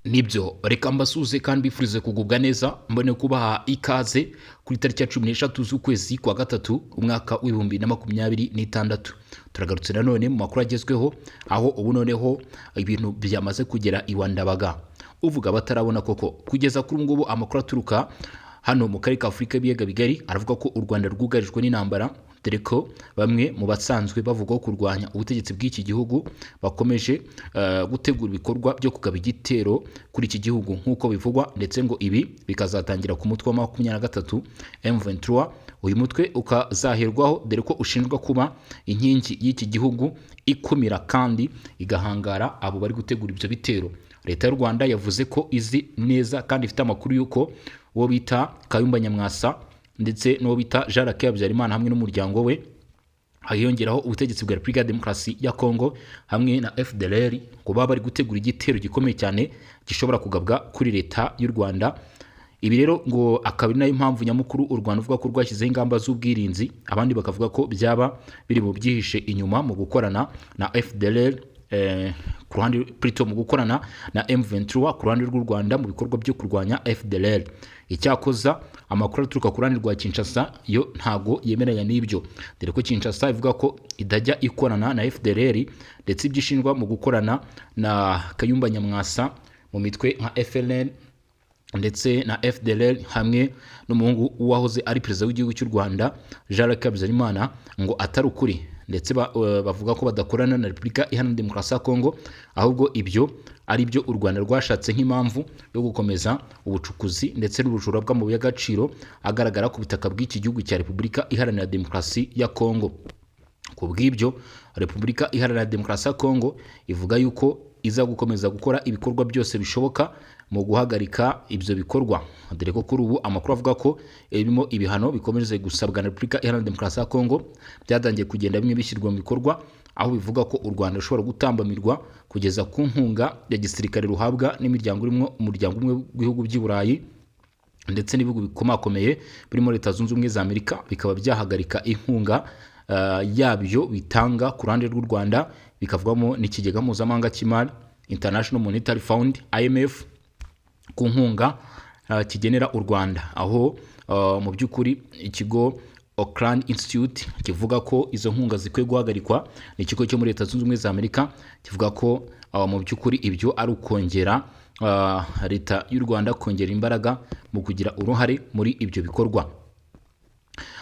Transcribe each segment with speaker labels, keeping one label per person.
Speaker 1: Nibyo, reka mbasuhuze kandi mbifurize kugubwa neza, mbone kubaha ikaze kuri tariki ya 13 z'ukwezi kwa gatatu, umwaka w'2026. Turagarutse nanone mu makuru agezweho, aho ubu noneho ibintu byamaze kugera iwa Ndabaga, uvuga batarabona koko. Kugeza kuri ubu ngubu, amakuru aturuka hano mu karere ka Afurika y'ibiyaga bigari aravuga ko u Rwanda rwugarijwe n'intambara, dore ko bamwe mu basanzwe bavugwaho kurwanya ubutegetsi bw'iki gihugu bakomeje gutegura ibikorwa byo kugaba igitero kuri iki gihugu nk'uko bivugwa, ndetse ngo ibi bikazatangira ku mutwe wa 23 M23. Uyu mutwe ukazaherwaho, dore ko ushinjwa kuba inkingi y'iki gihugu ikumira kandi igahangara abo bari gutegura ibyo bitero. Leta y'u Rwanda yavuze ko izi neza kandi ifite amakuru y'uko uwo bita Kayumba Nyamwasa ndetse n'uwo bita Jean Luc Habyarimana hamwe n'umuryango we, hiyongeraho ubutegetsi bwa Repubulika ya Demokarasi ya Kongo hamwe na FDLR, ngo baba bari gutegura igitero gikomeye cyane gishobora kugabwa kuri leta y'u Rwanda. Ibi rero ngo akaba ari nayo mpamvu nyamukuru u Rwanda ruvuga ko rwashyizeho ingamba z'ubwirinzi, abandi bakavuga ko byaba biri mu byihishe inyuma mu gukorana na FDLR ku ruhande, plutôt mu gukorana na M23 ku ruhande rw'u Rwanda mu bikorwa byo kurwanya FDLR. Icyakoza amakuru aturuka ku ruhande rwa Kinshasa yo ntago yemeranya n'ibyo, dore ko Kinshasa ivuga ko idajya ikorana na FDLR, ndetse ibyo ishinjwa mu gukorana na Kayumba Nyamwasa mu mitwe nka FLN ndetse na FDLR hamwe n'umuhungu wahoze ari perezida w'igihugu cy'u Rwanda Jean Luc Habyarimana ngo atari ukuri, ndetse bavuga ko badakorana na Repubulika Iharanira Demokarasi ya Kongo, ahubwo ibyo ari byo u Rwanda rwashatse nk'impamvu yo gukomeza ubucukuzi ndetse n'ubujura bw'amabuye y'agaciro agaragara ku butaka bw'iki gihugu cya Repubulika Iharanira Demokarasi ya Kongo. Ku bw'ibyo, Repubulika Iharanira Demokarasi ya Kongo ivuga yuko iza gukomeza gukora ibikorwa byose bishoboka mu guhagarika ibyo bikorwa, dore ko kuri ubu amakuru avuga ko birimo ibihano bikomeje gusabwa na Repubulika Iharanira Demokarasi ya Kongo byatangiye kugenda bimwe bishyirwa mu bikorwa, aho bivuga ko u Rwanda rushobora gutambamirwa kugeza ku nkunga ya gisirikare ruhabwa n'imiryango irimo umuryango umwe w'ibihugu by'i Burayi ndetse n'ibihugu bikomakomeye birimo Leta Zunze Ubumwe za Amerika, bikaba byahagarika inkunga yabyo bitanga ku ruhande rw'u Rwanda, bikavugwamo n'ikigega mpuzamahanga cy'imari, International Monetary Fund, IMF, ku nkunga kigenera u Rwanda, aho mu by'ukuri ikigo Oakland Institute kivuga ko izo nkunga zikwiye guhagarikwa. Ni ikigo cyo muri Leta Zunze Ubumwe za Amerika kivuga ko mu by'ukuri ibyo ari ukongera leta y'u Rwanda kongera imbaraga mu kugira uruhare muri ibyo bikorwa.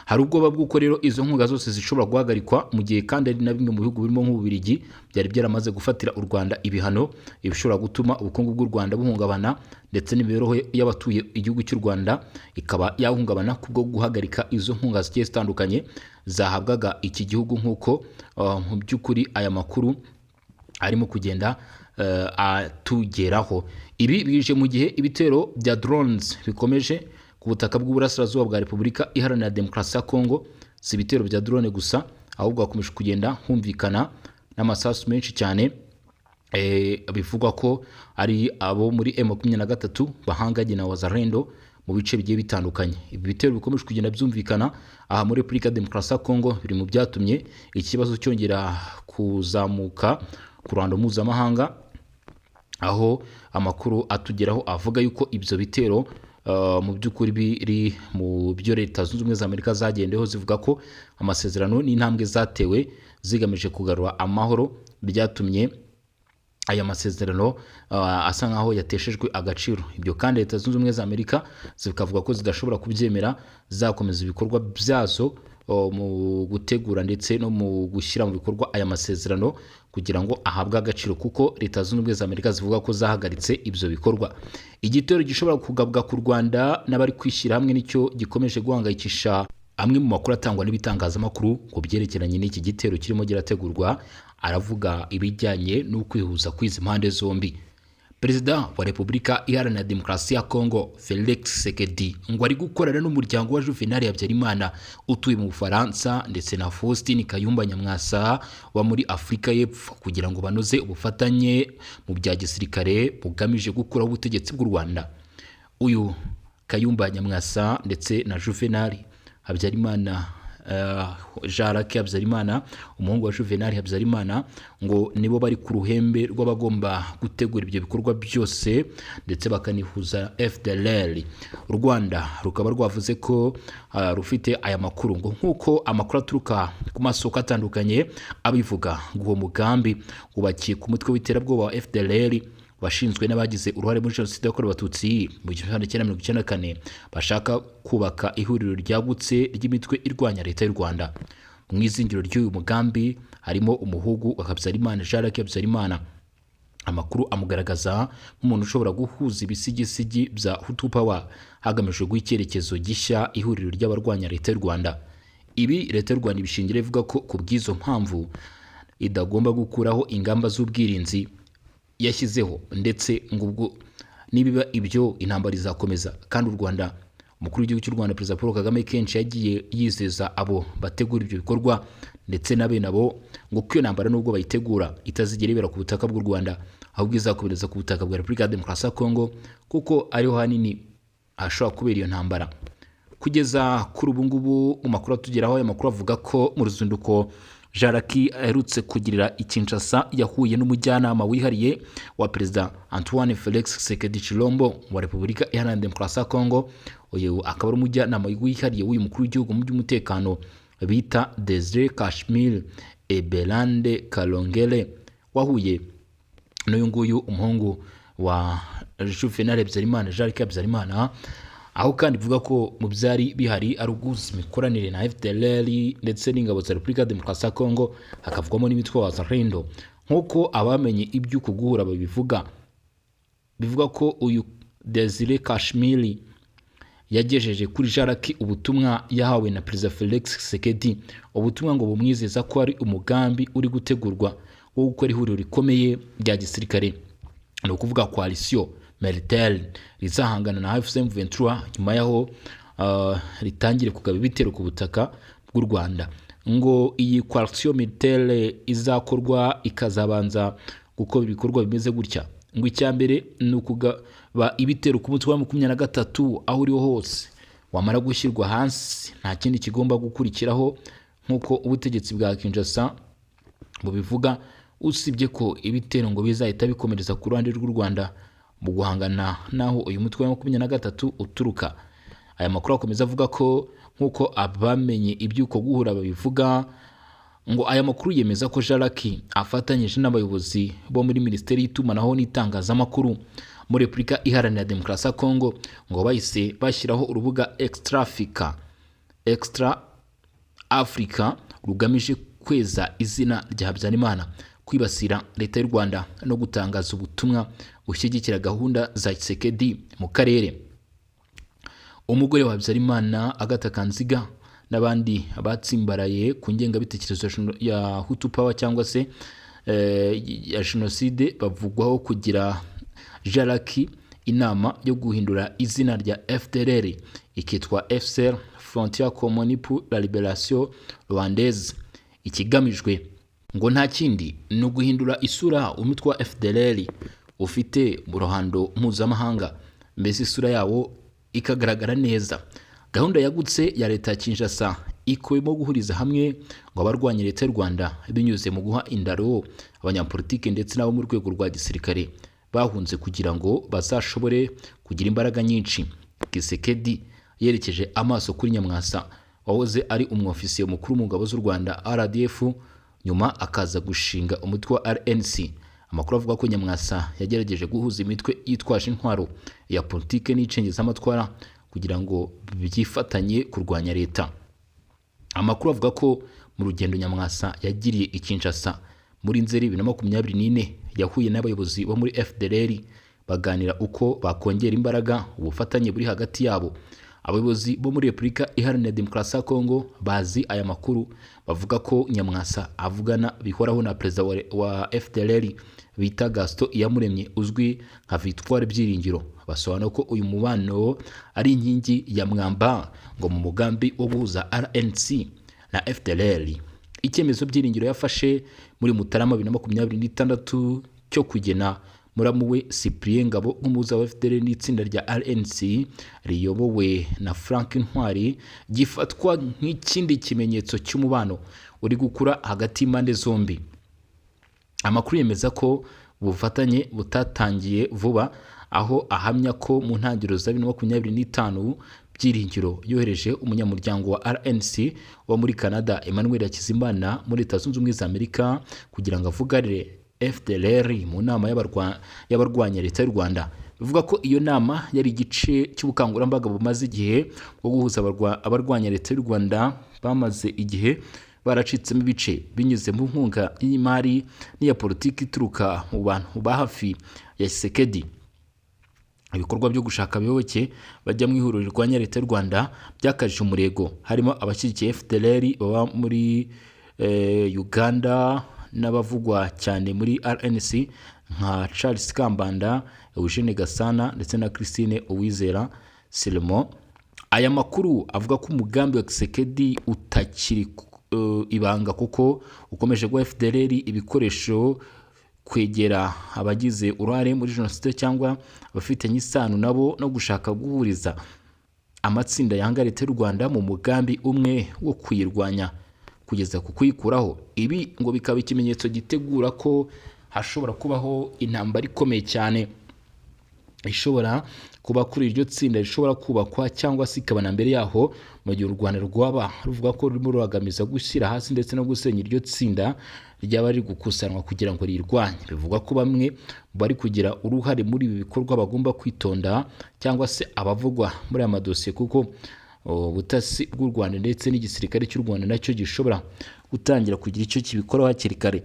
Speaker 1: Hari ubwoba bw'uko rero izo nkunga zose zishobora guhagarikwa, mu gihe kandi ari na bimwe mu bihugu birimo nk'Ububiligi byari byaramaze gufatira u Rwanda ibihano, ibishobora gutuma ubukungu bw'u Rwanda buhungabana ndetse n'imibereho y'abatuye igihugu cy'u Rwanda ikaba yahungabana kubwo guhagarika izo nkunga zigiye zitandukanye zahabwaga iki gihugu, nk'uko mu by'ukuri aya makuru arimo kugenda atugeraho. Ibi bije mu gihe ibitero bya drones bikomeje ku butaka bw'uburasirazuba bwa Repubulika Iharanira Demokarasi ya Kongo. Si ibitero bya drone gusa, ahubwo hakomeje kugenda humvikana n'amasasu menshi cyane, bivugwa ko ari abo muri M23 bahanganye na Wazalendo mu bice bigiye bitandukanye. Ibi bitero bikomeje kugenda byumvikana aha muri Repubulika ya Demokarasi ya Kongo biri mu byatumye ikibazo cyongera kuzamuka ku ruhando mpuzamahanga, aho amakuru atugeraho avuga yuko ibyo bitero mu by'ukuri biri mu byo Leta Zunze Ubumwe za Amerika zagendeho zivuga ko amasezerano n'intambwe zatewe zigamije kugarura amahoro byatumye aya masezerano asa nkaho yateshejwe agaciro. Ibyo kandi Leta Zunze Ubumwe za Amerika zikavuga ko zidashobora kubyemera, zakomeza ibikorwa byazo mu gutegura ndetse no mu gushyira mu bikorwa aya masezerano kugira ngo ahabwe agaciro, kuko Leta Zunze Ubumwe za Amerika zivuga ko zahagaritse ibyo bikorwa. Igitero gishobora kugabwa ku Rwanda n'abari kwishyira hamwe nicyo gikomeje guhangayikisha. Amwe mu makuru atangwa n'ibitangazamakuru ku byerekeranye n'iki gitero kirimo girategurwa aravuga ibijyanye n'ukwihuza kw'izi mpande zombi. Perezida wa Repubulika Iharanira Demokarasi ya Kongo Felix Tshisekedi ngo ari gukorana n'umuryango wa Juvenal Habyarimana utuye mu Bufaransa ndetse na Faustin Kayumba Nyamwasa wa muri Afurika y'Epfo kugira ngo banoze ubufatanye mu bya gisirikare bugamije gukuraho ubutegetsi bw'u Rwanda. Uyu Kayumba Nyamwasa ndetse na Juvenal Habyarimana Jean Luc Habyarimana, umuhungu wa Juvenal Habyarimana, ngo nibo bari ku ruhembe rw'abagomba gutegura ibyo bikorwa byose ndetse bakanihuza FDLR. U Rwanda rukaba rwavuze ko rufite aya makuru, ngo nk'uko amakuru aturuka ku masoko atandukanye abivuga, ngo uwo mugambi wubakiye ku mutwe w'iterabwoba wa FDLR washinzwe n'abagize uruhare muri jenoside yakorewe Abatutsi mu 1994, bashaka kubaka ihuriro ryagutse ry'imitwe irwanya leta y'u Rwanda. Mu izingiro ry'uyu mugambi harimo umuhungu wa Habyarimana, Jean Luc Habyarimana. Amakuru amugaragaza nk'umuntu ushobora guhuza ibisigisigi bya Hutu Power hagamijwe guha icyerekezo gishya ihuriro ry'abarwanya leta y'u Rwanda. Ibi leta y'u Rwanda ibishingira ivuga ko ku bw'izo mpamvu idagomba gukuraho ingamba z'ubwirinzi yashyizeho, ndetse ngo ubwo nibiba ibyo intambara izakomeza. Kandi u Rwanda, umukuru w'igihugu cy'u Rwanda Perezida Paul Kagame, kenshi yagiye yizeza abo bategura ibyo bikorwa ndetse na bene abo ngo ko iyo ntambara nubwo bayitegura itazigera ibera ku butaka bw'u Rwanda, ahubwo izakomereza ku butaka bwa Repubulika ya Demokarasi ya Kongo, kuko ariho hanini hashobora kubera iyo ntambara. Kugeza kuri ubu ngubu, mu makuru atugeraho, aya makuru avuga ko mu ruzinduko Jaraki aherutse kugirira i Kinshasa yahuye n'umujyanama wihariye wa Perezida Antoine Felix Tshisekedi Tshilombo wa Repubulika Iharanira Demokarasi ya Kongo. Uyu akaba ari umujyanama wihariye w'uyu mukuru w'igihugu mu by'umutekano bita Desire Kashmir Ebelande Kalongele, wahuye n'uyu nguyu umuhungu wa Juvenal Habyarimana, Jacques Habyarimana. Aho kandi bivuga ko mu byari bihari ari uguhuza imikoranire na FDLR ndetse n'ingabo za Repubulika ya Demokarasi ya Kongo, hakavugwamo n'imitwe wa Wazalendo. Nk'uko abamenye iby'uku guhura babivuga, bivuga ko uyu Desire Kashmiri yagejeje kuri Jaraki ubutumwa yahawe na Perezida Felix Tshisekedi, ubutumwa ngo bumwizeza ko ari umugambi uri gutegurwa wo gukora ihuriro rikomeye rya gisirikare, ni ukuvuga coalition militaire, rizahangana na AFC M23 nyuma yaho ritangire kugaba ibitero ku butaka bw'u Rwanda. Ngo iyi coalition militaire izakorwa ikazabanza gukora ibikorwa bimeze gutya: ngo icya mbere ni ukugaba ibitero ku mutwe wa 23 aho uriho hose, wamara gushyirwa hasi nta kindi kigomba gukurikiraho nk'uko ubutegetsi bwa Kinshasa bubivuga, usibye ko ibitero ngo bizahita bikomereza ku ruhande rw'u Rwanda mu guhangana n'aho uyu mutwe wa 23 uturuka. Aya makuru akomeza avuga ko nk'uko abamenye iby'uko guhura babivuga, ngo aya makuru yemeza ko Jaraki afatanyije n'abayobozi bo muri Minisiteri y'Itumanaho n'Itangazamakuru muri Repubulika Iharanira Demokarasi ya Kongo ngo bahise bashyiraho urubuga Extra Africa rugamije kweza izina rya Habyarimana, kwibasira leta y'u Rwanda no gutangaza ubutumwa bushyigikira gahunda za Tshisekedi mu karere. Umugore wa Habyarimana, Agatha Kanziga, n'abandi batsimbaraye ku ngengabitekerezo ya Hutu Power cyangwa se ya jenoside bavugwaho kugira Jaraki inama yo guhindura izina rya FDLR ikitwa FCR, Frontier Commune pour la Liberation Rwandaise. Ikigamijwe ngo nta kindi ni uguhindura isura umutwe wa FDLR ufite mu ruhando mpuzamahanga, mbese isura yawo ikagaragara neza. Gahunda yagutse ya leta ya Kinshasa ikubiyemo guhuriza hamwe ngo abarwanya leta y'u Rwanda binyuze mu guha indaro abanyapolitike ndetse n'abo mu rwego rwa gisirikare bahunze, kugira ngo bazashobore kugira imbaraga nyinshi. Kisekedi yerekeje amaso kuri Nyamwasa wahoze ari umwofisiye mukuru mu ngabo z'u Rwanda RDF, nyuma akaza gushinga umutwe wa RNC. Amakuru avuga ko Nyamwasa yagerageje guhuza imitwe yitwaje intwaro ya politike n'icengezamatwara kugira ngo byifatanye kurwanya leta. Amakuru avuga ko mu rugendo Nyamwasa yagiriye i Kinshasa muri Nzeri 2024 yahuye n'abayobozi bo muri FDLR, baganira uko bakongera imbaraga ubufatanye buri hagati yabo. Abayobozi bo muri Repubulika Iharanira Demokarasi ya Kongo bazi aya makuru bavuga ko Nyamwasa avugana bihoraho na perezida wa FDLR bita Gaston Iyamuremye uzwi nka Victoire Byiringiro. Basobanura ko uyu mubano ari inkingi ya mwamba ngo mu mugambi wo guhuza RNC na FDLR. Icyemezo Byiringiro yafashe muri Mutarama 2026 cyo kugena muramu we Cyprien Ngabo nk'umuhuza wa FDLR n'itsinda rya RNC riyobowe na Frank Ntwari, gifatwa nk'ikindi kimenyetso cy'umubano uri gukura hagati y'impande zombi. Amakuru yemeza ko ubufatanye butatangiye vuba, aho ahamya ko mu ntangiriro za 2025 Byiringiro yohereje umunyamuryango wa RNC wo muri Canada Emmanuel Hakizimana muri Leta Zunze Ubumwe za Amerika kugira ngo avuganire FDLR mu nama y'abarwanya leta y'u Rwanda. Bivuga ko iyo nama yari igice cy'ubukangurambaga bumaze igihe bwo guhuza abarwanya leta y'u Rwanda bamaze igihe baracitsemo ibice, binyuze mu nkunga y'imari n'iya politiki ituruka mu bantu ba hafi ya Tshisekedi. Ibikorwa byo gushaka abayoboke bajya mu ihuriro rirwanya leta y'u Rwanda byakajije umurego, harimo abashyigikiye FDLR baba muri Uganda n'abavugwa cyane muri RNC nka Charles Kambanda, Eugene Gasana ndetse na Christine Uwizera Silmo. Aya makuru avuga ko umugambi wa Tshisekedi utakiri ibanga, kuko ukomeje guha FDLR ibikoresho, kwegera abagize uruhare muri jenoside cyangwa abafitanye isano nabo, no gushaka guhuriza amatsinda yanga leta y'u Rwanda mu mugambi umwe wo kuyirwanya kugeza ku kuyikuraho. Ibi ngo bikaba ikimenyetso gitegura ko hashobora kubaho intambara ikomeye cyane ishobora kuba kuri iryo tsinda rishobora kubakwa cyangwa se ikaba na mbere yaho, mu gihe u Rwanda rwaba ruvuga ko rurimo ruragamiza gushyira hasi ndetse no gusenya iryo tsinda ryaba riri gukusanwa kugira ngo rirwanye. Bivugwa ko bamwe mu bari kugira uruhare muri ibi bikorwa bagomba kwitonda, cyangwa se abavugwa muri aya madosiye, kuko ubutasi bw'u Rwanda ndetse n'igisirikare cy'u Rwanda nacyo gishobora gutangira kugira icyo kibikoraho hakiri kare.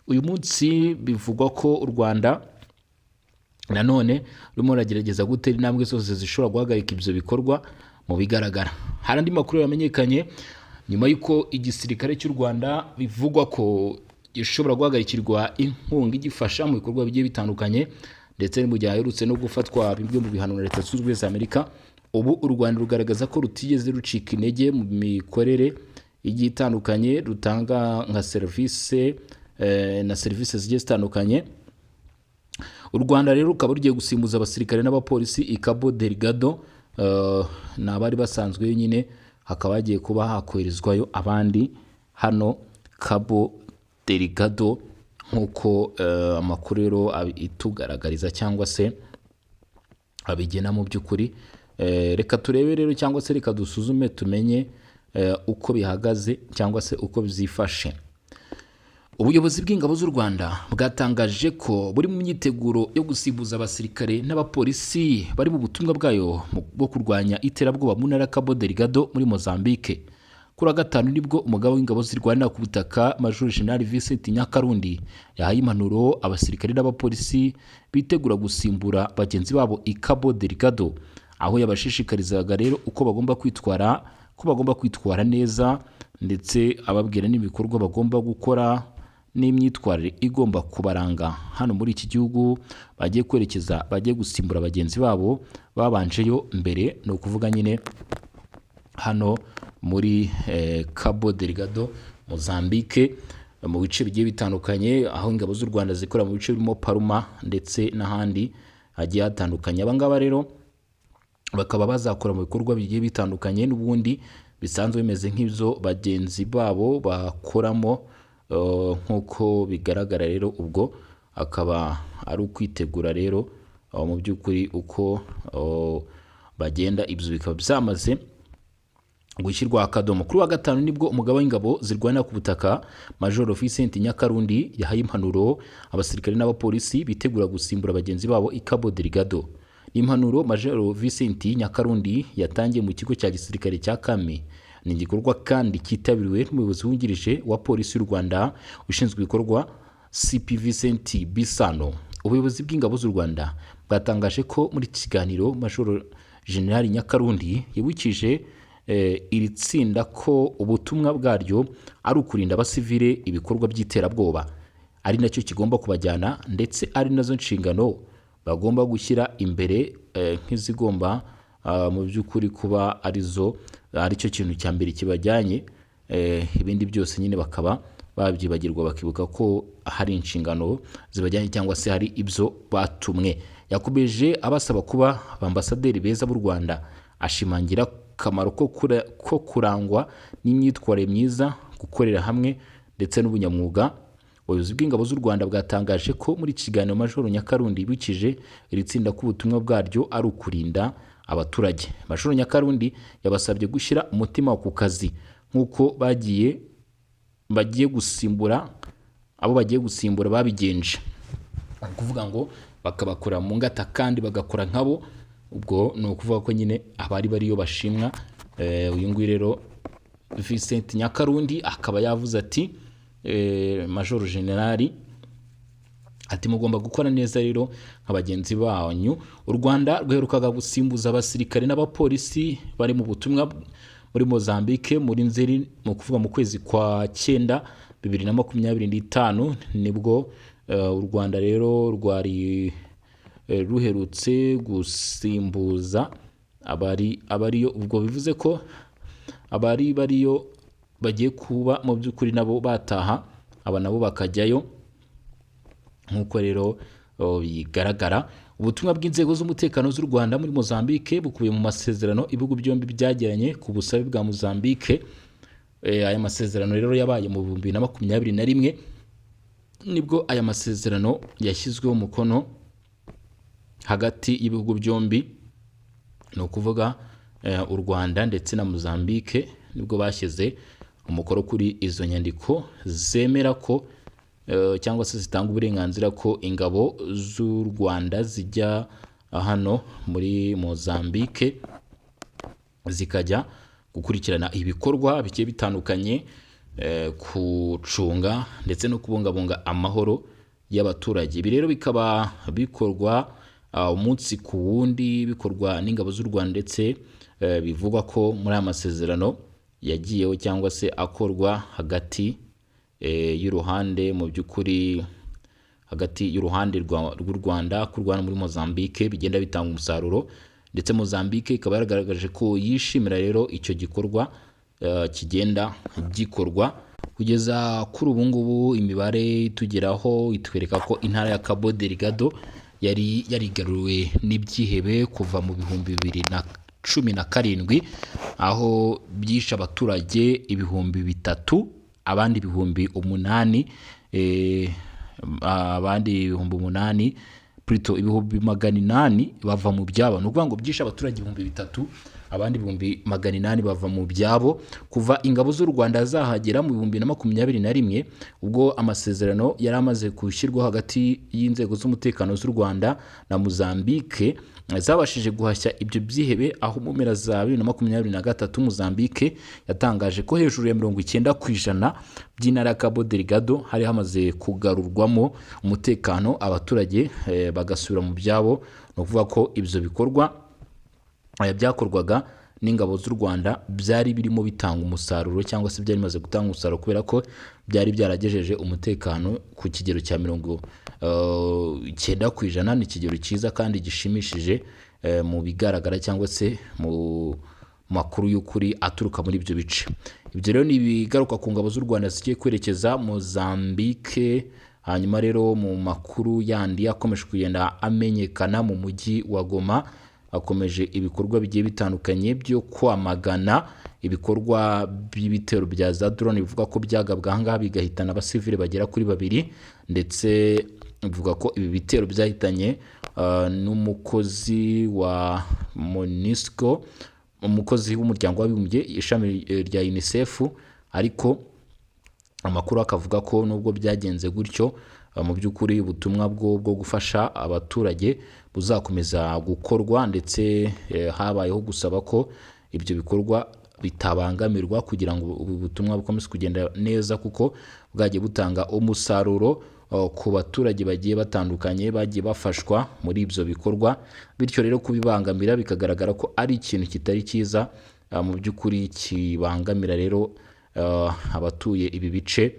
Speaker 1: Uyu munsi bivugwa ko u Rwanda nanone rurimo ruragerageza gutera intambwe zose zishobora guhagarika ibyo bikorwa. Mu bigaragara, hari andi makuru yamenyekanye nyuma y'uko igisirikare cy'u Rwanda bivugwa ko gishobora guhagarikirwa inkunga igifasha mu bikorwa bigiye bitandukanye, ndetse mu gihe aherutse no gufatwa bimwe mu bihano na Leta Zunze Ubumwe za Amerika. Ubu u Rwanda rugaragaza ko rutigeze rucika intege mu mikorere igiye itandukanye rutanga nka serivisi na serivisi zigiye zitandukanye. U Rwanda rero rukaba rugiye gusimbuza abasirikare n'abapolisi i Cabo Delgado, ni abari basanzwe nyine, hakaba hagiye kuba hakoherezwayo abandi hano Cabo Delgado, nk'uko amakuru rero itugaragariza cyangwa se abigena mu by'ukuri. Reka turebe rero, cyangwa se reka dusuzume tumenye uko bihagaze cyangwa se uko byifashe. Ubuyobozi bw'ingabo z'u Rwanda bwatangaje ko buri mu myiteguro yo gusimbuza abasirikare n'abapolisi bari mu butumwa bwayo bwo kurwanya iterabwoba mu ntara ya Cabo Delgado muri Mozambique. Kuri wa gatanu nibwo umugaba w'ingabo zirwanira ku butaka, Major General Vincent Nyakarundi, yahaye impanuro abasirikare n'abapolisi bitegura gusimbura bagenzi babo i Cabo Delgado, aho yabashishikarizaga rero uko bagomba kwitwara, ko bagomba kwitwara neza, ndetse ababwira n'ibikorwa bagomba gukora n'imyitwarire igomba kubaranga hano muri iki gihugu bagiye kwerekeza, bagiye gusimbura bagenzi babo babanjeyo mbere, ni ukuvuga nyine hano muri Cabo Delgado, Mozambique, mu bice bigiye bitandukanye aho ingabo z'u Rwanda zikora, mu bice birimo Palma ndetse n'ahandi hagiye hatandukanye. Aba ngaba rero bakaba bazakora mu bikorwa bigiye bitandukanye n'ubundi bisanzwe bimeze nk'ibyo bagenzi babo bakoramo. Nk'uko bigaragara rero, ubwo akaba ari ukwitegura rero mu by'ukuri uko bagenda, ibyo bikaba byamaze gushyirwa akadomo. Kuri wa gatanu nibwo umugaba w'ingabo zirwanira ku butaka, Major Vincent Nyakarundi, yahaye impanuro abasirikare n'abapolisi bitegura gusimbura bagenzi babo i Cabo Delgado. Ni impanuro Major Vincent Nyakarundi yatangiye mu kigo cya gisirikare cya Kami. Ni igikorwa kandi cyitabiriwe n'umuyobozi wungirije wa polisi y'u Rwanda ushinzwe ibikorwa, CP Vincent Bisano. Ubuyobozi bw'ingabo z'u Rwanda bwatangaje ko muri iki kiganiro Major General Nyakarundi yibukije iri tsinda ko ubutumwa bwaryo ari ukurinda abasivile ibikorwa by'iterabwoba, ari nacyo kigomba kubajyana, ndetse ari nazo nshingano bagomba gushyira imbere nk'izigomba mu by'ukuri kuba arizo, aricyo kintu cya mbere kibajyanye, ibindi byose nyine bakaba babyibagirwa, bakibuka ko hari inshingano zibajyanye cyangwa se hari ibyo batumwe. Yakomeje abasaba kuba abambasaderi beza b'u Rwanda, ashimangira akamaro ko kurangwa n'imyitwarire myiza, gukorera hamwe ndetse n'ubunyamwuga. Ubuyobozi bw'ingabo z'u Rwanda bwatangaje ko muri iki kiganiro Majoro Nyakarundi yibukije iri tsinda ko ubutumwa bwaryo ari ukurinda abaturage. Majoro Nyakarundi yabasabye gushyira umutima ku kazi nk'uko bagiye gusimbura abo bagiye gusimbura babigenje, ni ukuvuga ngo bakabakora mu ngata kandi bagakora nkabo. Ubwo ni ukuvuga ko nyine abari bariyo bashimwa. Uyu nguyu rero Vincent Nyakarundi akaba yavuze ati Majoro Generali ati mugomba gukora neza rero nka bagenzi banyu. U Rwanda rwaherukaga gusimbuza abasirikare n'abapolisi bari mu butumwa muri Mozambique muri Nzeri, mu kuvuga mu kwezi kwa 9 2025, nibwo u Rwanda rero rwari ruherutse gusimbuza abari abariyo. Ubwo bivuze ko abari bariyo bagiye kuba mu by'ukuri nabo bataha, aba nabo bakajyayo, nk'uko rero bigaragara. Ubutumwa bw'inzego z'umutekano z'u Rwanda muri Mozambique bukubiye mu masezerano ibihugu byombi byagiranye ku busabe bwa Mozambique. Aya masezerano rero yabaye mu 2021, nibwo aya masezerano yashyizweho umukono hagati y'ibihugu byombi, ni ukuvuga u Rwanda ndetse na Mozambique, nibwo bashyize umukono kuri izo nyandiko zemera ko cyangwa se zitanga uburenganzira ko ingabo z'u Rwanda zijya hano muri Mozambique zikajya gukurikirana ibikorwa bigiye bitandukanye, kucunga ndetse no kubungabunga amahoro y'abaturage. Ibi rero bikaba bikorwa umunsi ku wundi, bikorwa n'ingabo z'u Rwanda, ndetse bivugwa ko muri aya masezerano yagiyeho cyangwa se akorwa hagati y'uruhande, mu by'ukuri hagati y'uruhande rw'u Rwanda ku Rwanda muri Mozambique, bigenda bitanga umusaruro, ndetse Mozambique ikaba yaragaragaje ko yishimira rero icyo gikorwa kigenda gikorwa. Kugeza kuri ubu ngubu imibare itugeraho itwereka ko intara ya Cabo Delgado yari yarigaruriwe n'ibyihebe kuva mu 2017, aho byishe abaturage 3000, abandi 8000, abandi 8000, plutôt 800,000 bava mu byabo. Ni ukuvuga ngo byishe abaturage 3000, abandi 800,000 bava mu byabo. Kuva ingabo z'u Rwanda zahagera mu 2021, ubwo amasezerano yari amaze gushyirwaho hagati y'inzego z'umutekano z'u Rwanda na Mozambique, zabashije guhashya ibyo byihebe, aho mu mpera za 2023 Mozambique yatangaje ko hejuru ya 90% by'intara ya Cabo Delgado hari hamaze kugarurwamo umutekano, abaturage bagasubira mu byabo. Ni ukuvuga ko ibyo bikorwa byakorwaga n'ingabo z'u Rwanda byari birimo bitanga umusaruro, cyangwa se byari bimaze gutanga umusaruro, kubera ko byari byaragejeje umutekano ku kigero cya 90%. Ni ikigero cyiza kandi gishimishije mu bigaragara cyangwa se mu makuru y'ukuri aturuka muri ibyo bice. Ibyo rero ni ibigaruka ku ngabo z'u Rwanda zigiye kwerekeza Mozambique. Hanyuma rero mu makuru yandi akomeje kugenda amenyekana, mu mujyi wa Goma hakomeje ibikorwa bigiye bitandukanye byo kwamagana ibikorwa by'ibitero bya za drone bivuga ko byagabwe ahangaha bigahitana abasivile bagera kuri babiri, ndetse bivuga ko ibi bitero byahitanye n'umukozi wa MONUSCO, umukozi w'umuryango w'abibumbye ishami rya UNICEF. Ariko amakuru akavuga ko nubwo byagenze gutyo, mu by'ukuri ubutumwa bwo gufasha abaturage buzakomeza gukorwa, ndetse habayeho gusaba ko ibyo bikorwa bitabangamirwa kugira ngo ubu butumwa bukomeze kugenda neza, kuko bwagiye butanga umusaruro ku baturage bagiye batandukanye bagiye bafashwa muri ibyo bikorwa. Bityo rero kubibangamira bikagaragara ko ari ikintu kitari cyiza, mu by'ukuri kibangamira rero abatuye ibi bice,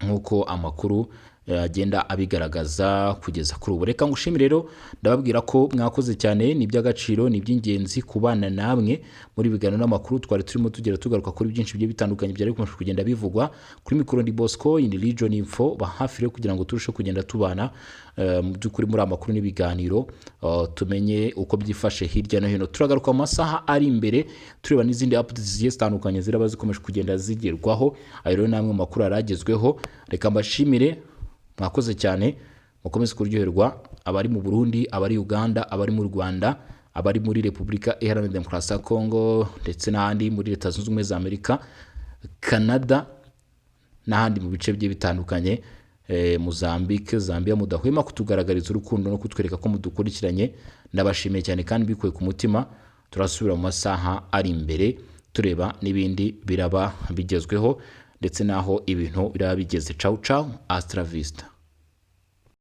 Speaker 1: nk'uko amakuru agenda abigaragaza kugeza kuri ubu. Reka ngushimire rero, ndababwira ko mwakoze cyane, ni iby'agaciro, ni iby'ingenzi kubana namwe muri biganiro n'amakuru twari turimo tugera tugaruka kuri byinshi bigiye bitandukanye byari bikomeje kugenda bivugwa. Kuri mikoro ni Bosco in Region Info, ba hafi rero kugira ngo turusheho kugenda tubana mu by'ukuri muri aya makuru n'ibiganiro, tumenye uko byifashe hirya no hino. Turagaruka mu masaha ari imbere tureba n'izindi updates zigiye zitandukanye ziraba zikomeje kugenda zigerwaho. Ayo rero ni amwe mu makuru yaragezweho. Reka mbashimire, mwakoze cyane, mukomeze kuryoherwa, abari mu Burundi, abari Uganda, abari mu Rwanda, abari muri Repubulika Iharanira Demokarasi ya Kongo ndetse n'ahandi muri Leta Zunze Ubumwe za Amerika, Canada n'ahandi mu bice bigiye bitandukanye, Mozambique, Zambia, mudahwema kutugaragariza urukundo no kutwereka ko mudukurikiranye. Ndabashimiye cyane kandi bikuye ku mutima. Turasubira mu masaha ari imbere tureba n'ibindi biraba bigezweho ndetse n'aho ibintu biraba bigeze. Ciao ciao, hasta la vista.